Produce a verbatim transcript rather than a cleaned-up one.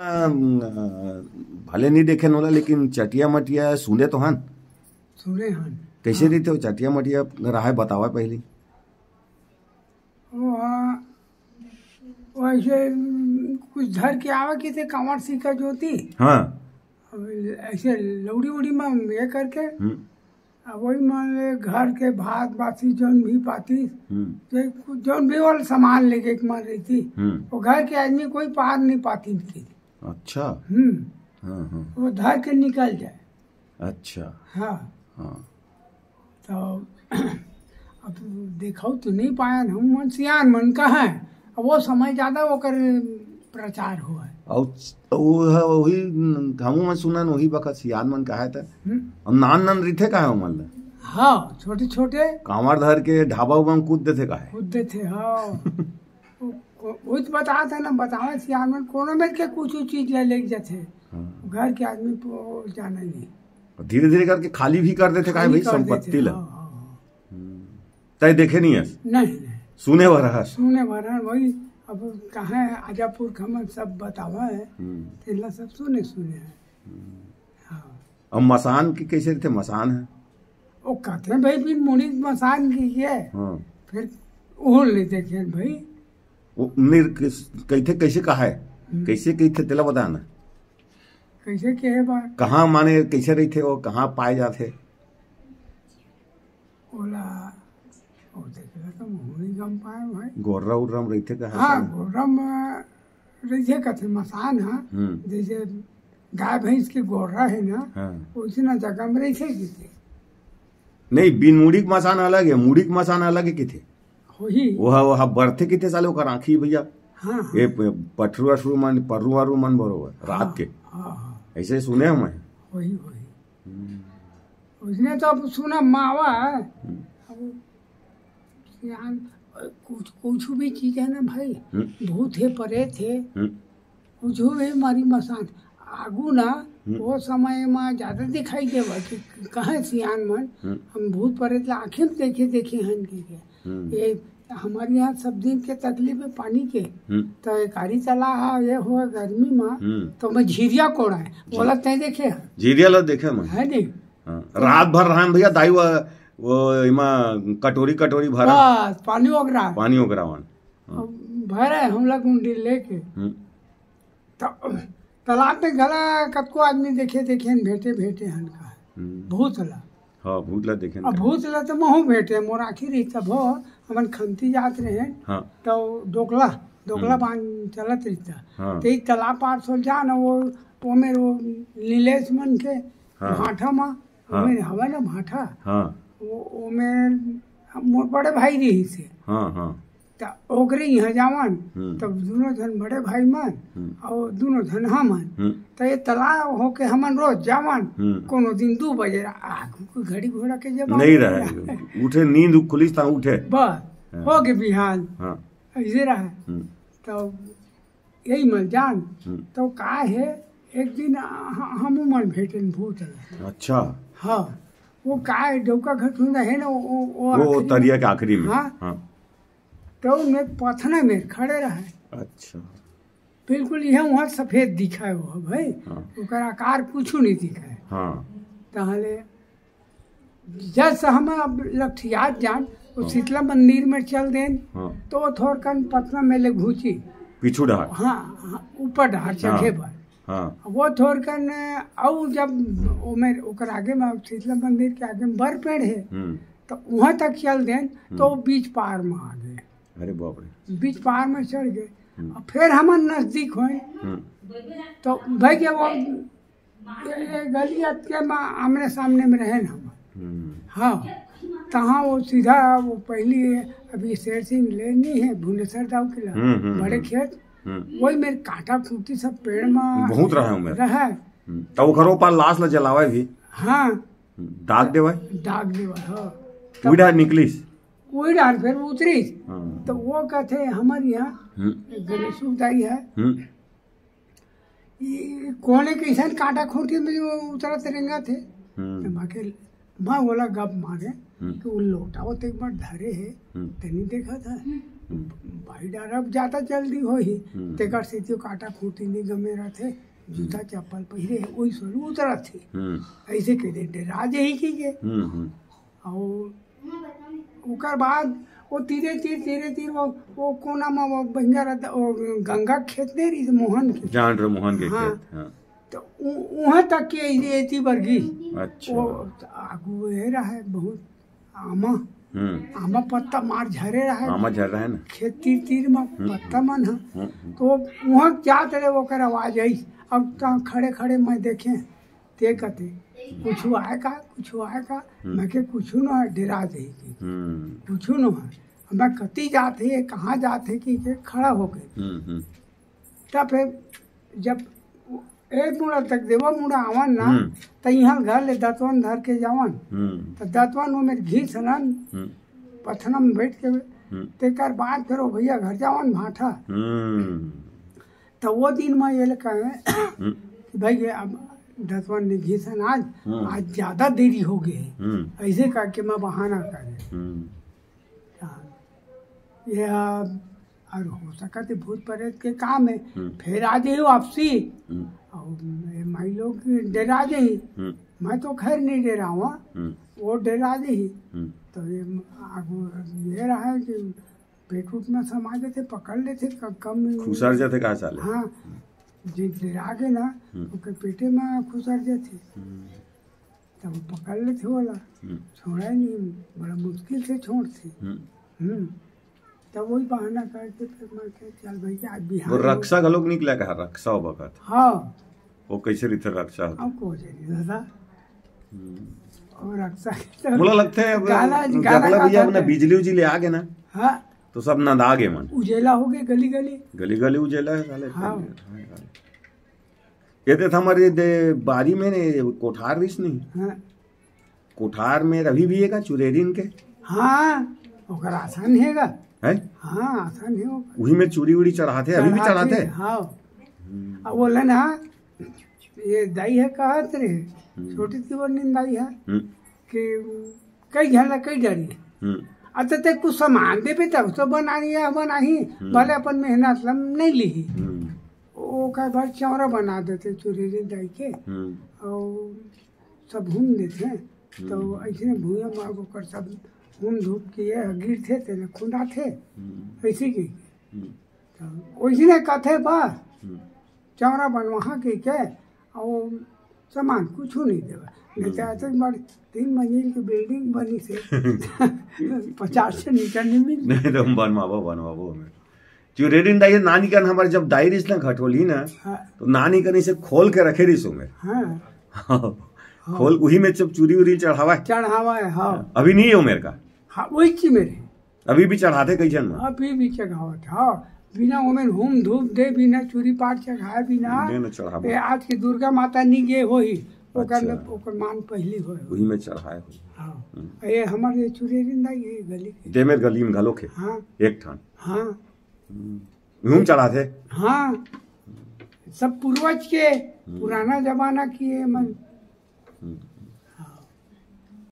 अम, भले नहीं देखे नोला, लेकिन चटिया मटिया सुने तो हन। सुने हन। कैसे रहिथे वो चटिया मटिया? राहे बतावा पहली। वो, हाँ, वो ऐसे, उम, कुछ धर के आवे के थे, कांवर सिक्का जोती। हाँ। अब ऐसे लौड़ी उड़ी में ये करके, हम्म। अब वही मान ले, घर के भात बासी जौन भी पाती, हम्म। जे कुछ जौन भी वाला सामान लेके एक मान रही थी, हम्म। वो घर के आदमी कोई पार नहीं पाती इनके। अच्छा। हम्म। हाँ, हाँ। वो धर के निकल जाए। अच्छा। हाँ। हाँ। तो अब देखो तो नहीं पायन, हम मन सियान मन का है। अब वो समय ज्यादा ओकर प्रचार हुआ है। और वो है वही, हमू मन सुनन वही बखत सियान मन कहा था। हम्म। अब नान नान रिथे का है उमन ला? हाँ, छोटे छोटे कांवर धर के ढाबा उबा में कूद देथे का है? कूद देथे। हाँ। वो, वो, वो तो बताते ना, बतावे सियान मन कोनो में के कुछ चीज ले लेके जाथे। हाँ। घर के आदमी को जाना नहीं। और धीरे धीरे करके खाली भी कर देथे का है खाली भाई कर देथे। संपत्ति ला? हाँ, हाँ, हाँ। तय देखे नहीं है? नहीं, नहीं। सुने बर हस? सुने भरन वही। अब कहाँ है, आजापुर खमन सब बतावा है। हम्म। तेला सब सुने सुने है। हाँ। अब मसान की कैसे रहिथे? मसान है। वो कहते हैं भाई, फिर मुड़ी मसान की है। हाँ। फिर ओढ़ लेते खेल भाई। वो नहीं किस- कहिथे, कैसे कहा है? हम्म। कैसे कहिथे तेला बताना। कैसे कहे बा? कहाँ माने कैसे रहिथे वो, कहाँ पाए जाथे? ओला, वो देखला तो मुड़ी गम पाए भाई। गोर्रा उर्रा में रहिथे कहाँ? हाँ, गोर्रा में रहिथे कथे मसान, हाँ। हम्म। जैसे गाय भैंस के गोर्रा है ना, हाँ। वैसे ना जगह में रहिथे किथे। नहीं, बिन मुड़ी के मसान अलग है, मुड़ी के मसान अलग है किथे। वही। वो हा, वो हा बरथे किथे साले ओकर आँखी भैया। हाँ, हाँ। ये प- पठरू अठरू मन, परू अरू मन बरोबर रात के। हाँ, हाँ। ऐसे सुने हम। वही, वही। उसने तो अब सुना मावा है। अब यार, कुछ, कुछ भी चीज है ना भाई, हम्म। भूत है, प्रेत है, हम्म। कुछ भी मारी मसान। आगू ना, हम्म। वो समय में ज्यादा दिखाई देवा कि कहाँ सियान मन, हम्म। हम भूत प्रेत ला आँखें में देखे, देखे हन के, के। हम्म। ये हमारे यहाँ सब दिन के तकलीफ है पानी के, हम्म। तो ये कारी चला है, ये हुआ गर्मी में, हम्म। तो मैं झीरिया कोड़ा है, बोला तय देखे है, झीरिया ला देखे मैं। है नहीं? हाँ। रात भर रहा भैया दाई वो, वो इमा कटोरी कटोरी भरा बस पानी ओगरा, पानी ओगरावन। भरे हम लोग गुंडी लेके। हम्म। त-, तालाब में घला कतको आदमी देखे, देखे हन, भेटे, भेटे हन का हम्म। भूत ला। हाँ, भूत ला देखे अब भूत ला तो महू भेटे, मोर आँखी रही तब हो, हमन खंती जात रहे, हाँ। तो डोकला, डोकला हम्म। बांध चलत रहिता। हाँ। ते तालाब पार सोल जा ना, वो, वो मेरे वो नीलेश मन के हाँ। भाठा मा, हाँ। ओमे हवा ना भाठा, हाँ। वो, ओमे मोर बड़े भाई रही से। हाँ, हाँ। त ओकरे यहाँ जावन, हम्म। तब दोनों जन बड़े भाई मन हम्म। और दोनों जन हमन, हम्म। त ये तालाब होके हमन रोज जावन। हम्म। कोनो दिन दू बजे आगू कोई घड़ी घोड़ा के जमाना नहीं रहे। उठे, नींद खुलिस ता उठे। बस, हाँ। हो गए बिहान, हाँ। ऐसे रहे। हम्म। तो यही मन जान, हम्म। तो का है, एक दिन ह-, हम मन भेटन भूत लगे। अच्छा। हाँ, वो का है, डौका घटुंदा है ना, वो, वो, वो वो आखिरी तरिया में। के आखिरी में। हाँ। हाँ। तो मैं पथना में खड़े रहे, अच्छा। बिल्कुल यह वहाँ सफेद दिखाए हुआ भाई, हाँ। ओकर आकार कुछ नहीं दिखाए। हाँ। ताहले जस हम अब लठियात जान, वो हाँ। शीतला मंदिर में चल देन, हाँ। तो वो थोड़कन पथना में ले घुची। पीछू डहार। हाँ, हाँ, ऊपर डहार हाँ। चढ़े पर। हाँ। वो थोड़कन, अउ जब ओमे, ओकर आगे में शीतला मंदिर के आगे में बर पेड़ है, हम्म। तो वहाँ तक चल देन, तो वो बीच पार में आ गए। अरे बाप रे। बीच पार में चढ़ गए। हम्म। अब फिर हमन नजदीक होए, हम्म। तो भाई के वो ये, ये गली अतके में आमने सामने में रहे ना हम। हम्म। हाँ, तहाँ वो सीधा वो पहली अभी शेर सिंह लेनी है भुवनेश्वर दाऊ के ला, हम्म, हम्म, बड़े हम्म। खेत, हम्म। वही मेरे कांटा खूंटी सब पेड़ में बहुत रहा है उमेर। रहा। हम्म। तब ओकरो पर लाश ला जलावे भी। हाँ, हम्म। दाग देवे। दाग देवा, हाँ। उड़ा निकलिस। वही डाल फिर उतरी, हाँ। तो वो कहते हमारे यहाँ हम्म। गणेशु दाई है, हम्म। ये कोने कैसन कांटा खूंटी में जो उतरत रेंगा थे, हम्म। तो माँ के, माँ बोला गप मारे हम्म। कि वो लोटा वो तो एक बार धरे है, हम्म। तनी देखा था, भाई डर अब ज्यादा जल्दी होही, हम्म। तेकर सेती काटा खूंटी नहीं गमे रहथे, जूता चप्पल पहिरे, ओही सरू उतरत हे। हम्म। ऐसे के दे डरा जही की के। हम्म, हम्म। और ओकर बाद वो तीरे तीर, तीरे तीर वो, वो कोना में वो बहिंगा रहता, वो गंगा के खेत नहीं रही, मोहन के। जान रहे मोहन के हाँ। खेत, हाँ। तो उ-, उहाँ तक के ये एती बरगी। अच्छा। वो आगू ये रहा है बहुत आमा। हम्म। आमा पत्ता मार झरे रहा है। आमा झर रहा है ना। खेत तीर तीर में हम्म, पत्ता मन है। हम्म, हम्म। तो वहाँ जात रहे ओकर आवाज आई। अब तो खड़े खड़े मैं देखे, ते कते, "कुछ आए का, कुछ आए का?" हम्म। मैं के, "कुछ न है, डरा जाई।" हम्म। "कुछ न है।" मैं कती जात है, कहाँ जात है कि के खड़ा हो गए। हम्म, हम्म। तब फिर जब एक मुड़ा तक देवा मुड़ा आवन ना, हम्म। त इहाँ घर ले दतवन धर के जावन। हम्म। त दतवन वो मेरे घीस लन, हम्म। पथना में बैठ के, हम्म। तेकर बाद फिर वो भैया घर जावन भाठा। हम्म। त वो दिन में ये कहे हम्म। कि भाई ये अब दतवन ने घीसन आज, हम्म। आज ज्यादा देरी हो गई है। हम्म। ऐसे करके मैं बहाना करे। हम्म। हाँ। ये अब, और हो सकत है भूत प्रेत के काम है। हम्म। फिर आ जाइए वापसी। हम्म। और ये माई लोग डरा जाही। हम्म। मैं तो खैर नहीं डरावा। हम्म। वो डरा जाही। हम्म। तो ये आगू ये रहा है कि पेट उट में समा जाथे, पकड़ लेथे, क-, कम खुसर जाथे का साले? हाँ, जे डरा के ना, हम्म। ओकर पेटे में खुसर जाथे। हम्म। तब वो पकड़ लेथे ओला, हम्म। छोड़ा नहीं, बड़ा मुश्किल से छोड़थे। हम्म। हम्म। तब वही बहाना करके फिर मैं कहे, "चल भाई, आज बिहार वो हो।" रक्षा घलोक निकला कहा, रक्षा हो बखत। हाँ। वो कैसे रहिथे रक्षा होथे? अब को जानी दादा। हम्म। और रक्षा के तो मोला लगथे अब गाला, गाला जगला भैया काटा अपना थे। बिजली उजली आ गे ना, हाँ। तो सब नंदा गे मन। उजेला हो गए गली गली। गली गली उजेला है साले। हाँ। हाँ, हाँ। ये तो हमारे दे बारी में ने कोठार रिस नहीं। हाँ। कोठार में अभी भी है का चुरेरिन के? हाँ, ओकर आसन है का? है? हाँ, आसन है ओकर। वही में चूड़ी उड़ी चढ़ाथे, अभी भी चढ़ाथे? हाँ। हम्म। अब बोले ना, ये दाई है कहत रहे, हम्म। छोटी तिवरनी दाई है, हम्म। कि कई झन ला कई डरी। हम्म। अच्छा, ते कुछ सामान देबे तब तो बनाही, बनाही, हम्म। भले अपन मेहनत ला नहीं लिही। हम्म। ओकर बाद चौरा बना देथे चुरेरिन दाई के, हम्म। और सब घूम देथे। हम्म। तो ऐसे भुइयां में ओकर सब घूम धूप के ये गिरथे, तेला खुंदाथे, हम्म। ऐसे की। हम्म। तो वैसने कथे बा, हम्म। चौरा बनवाहा के, के, और सामान कुछ नहीं देवा। नहीं तो हम्म। ऐसे बड़ तीन मंजिल की बिल्डिंग बनी से पचास से नीचे नहीं मिली। नहीं तो हम बनवाबो, बनवाबो हमें। चुरेरिन दाई, नानी कन हमारे जब दाई रिस ना खटोली ना, हाँ। तो नानी कन इसे खोल के रखे रिस हमें। हाँ। हाँ। खोल, वही में जब चूरी उरी चढ़ावा है। चढ़ावा है, हाँ। अभी नहीं है उमेर का। हाँ, वही चीज मेरे। अभी भी चढ़ाथे कई झन मन? अभी भी चढ़ावत, हाँ। बिना ओमेन हूम धूप दे, बिना चूरी पाट चढ़ाए, बिना बिना चढ़ावे। ये आज के दुर्गा माता नी गे होही, ओकर अच्छा। में, ओकर मान पहली होय। वही में चढ़ाए होही। हाँ। हम्म। ये हमारे ये चुरेरिन दाई, ये गली के। दे मेर गली में घलो के? हाँ। एक ठान? हाँ। हम्म। हूम चढ़ाथे? हाँ। सब पूर्वज के, हम्म। पुराना जमाना की ये मन। हम्म।